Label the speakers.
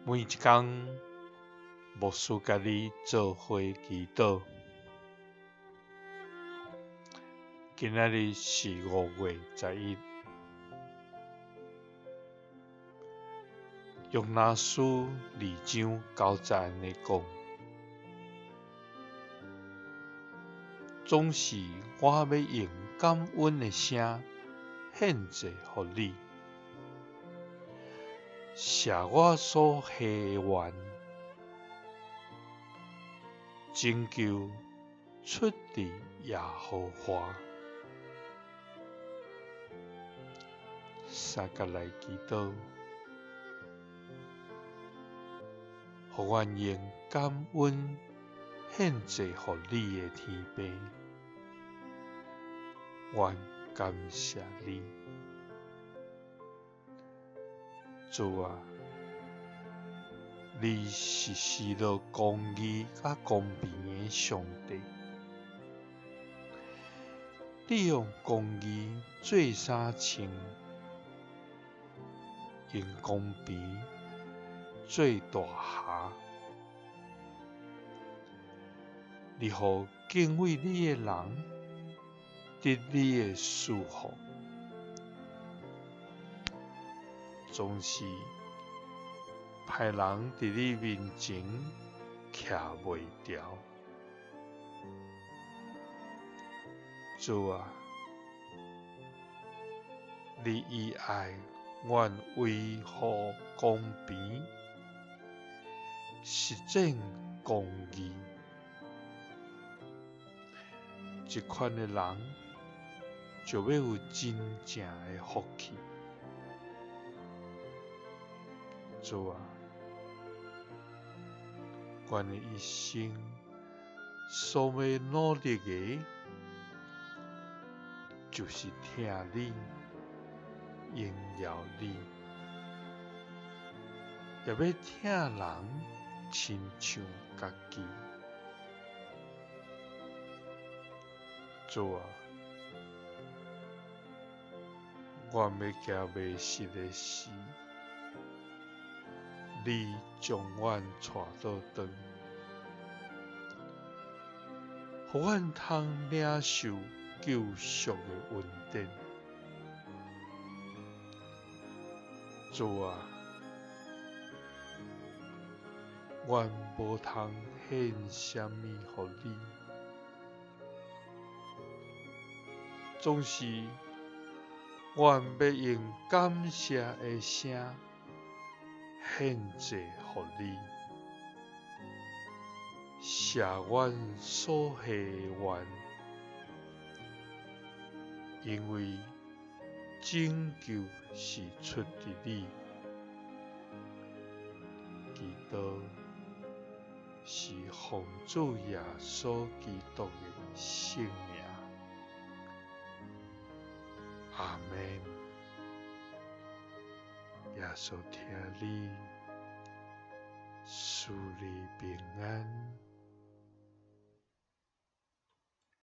Speaker 1: 每一工，牧師佮你做伙祈禱。今仔日是5月11，約拿書二章九節按呢講：總是我欲用感恩的聲獻祭予你，謝我所許的願，拯救出佇耶和華。三佮來祈禱，予阮用感恩獻祭予你的天父，阮感謝你，主啊，你是施落公義佮公平的上帝，你用公義做衫穿，用公平做大狎。你予敬畏你的人得你的賜福，總是歹人佇你面前徛袂牢。主啊，你以愛阮維護公平，實踐公義，這款的人就欲有真正的福氣。主啊，阮的一生所欲努力的，就是疼你、榮耀你，也欲疼人親像家己。主啊，阮欲行迷失的時，你將阮帶倒轉，予阮通領受救贖的恩典。主啊，阮無通獻啥物予你，總是阮欲用感謝的聲獻祭予你，謝阮所許的願，因為拯救是出佇你。祈禱是奉主耶穌基督的聖名。阿們。耶穌疼你，賜你平安。